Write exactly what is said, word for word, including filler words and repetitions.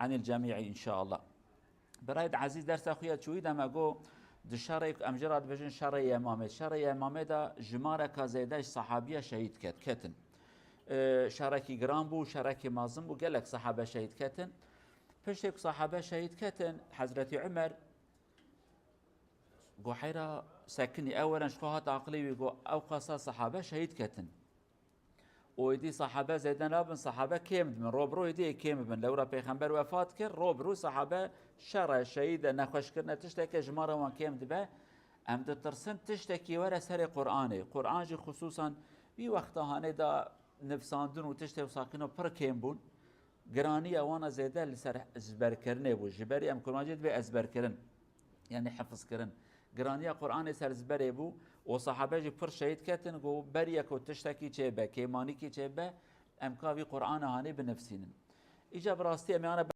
anil cemî înşallah. Birayê ezîz, dersa xwe ya çûyî de me got, di şerê ku em jê re dibêjin şerê Yemamê. Şerê Yemamê de jimareka zêde ji sehabiya şehîd ket, ketin. Ee, şerekî giran bû, şerekî mezin bû, gelek sehabe şehîd ketin. Piştê ku sehabe şehîd ketin, Hezretî Umer got, heyra sekinî, ew werin ji xwe hat aqilê wî, got, ew qasa sehabe şehîd ketin. Û êdî sahabe zêde nabin, sahabe kêm dibin. Ro bi ro êdî ê kêm bibin. Lewra pêxember wefat kir, ro bi ro sahabe şer e, şehîd e, nexweşkirin e, tişteke ji me re wan kêm dibe. Em ditirsin tiştekî were serê Qur'anê. Qur'an jî xisûsan vî wexta hanê de nivsandin û tiştê wisa kirin pir kêm bûn. Giraniya wana zêde li ser ezberkirinê bû. Ji berî em kurmancî dibê ezberkirin. Yanî hifzkirin. Giraniya Qur'anê ser ezberê bû û sahabe jî pir şehîd ketin, got, beriye ku tiştekî çêbe, kêmanîkî çêbe, em ka vî Qur'ana hanê binivsînin. Îca bi rastî em yana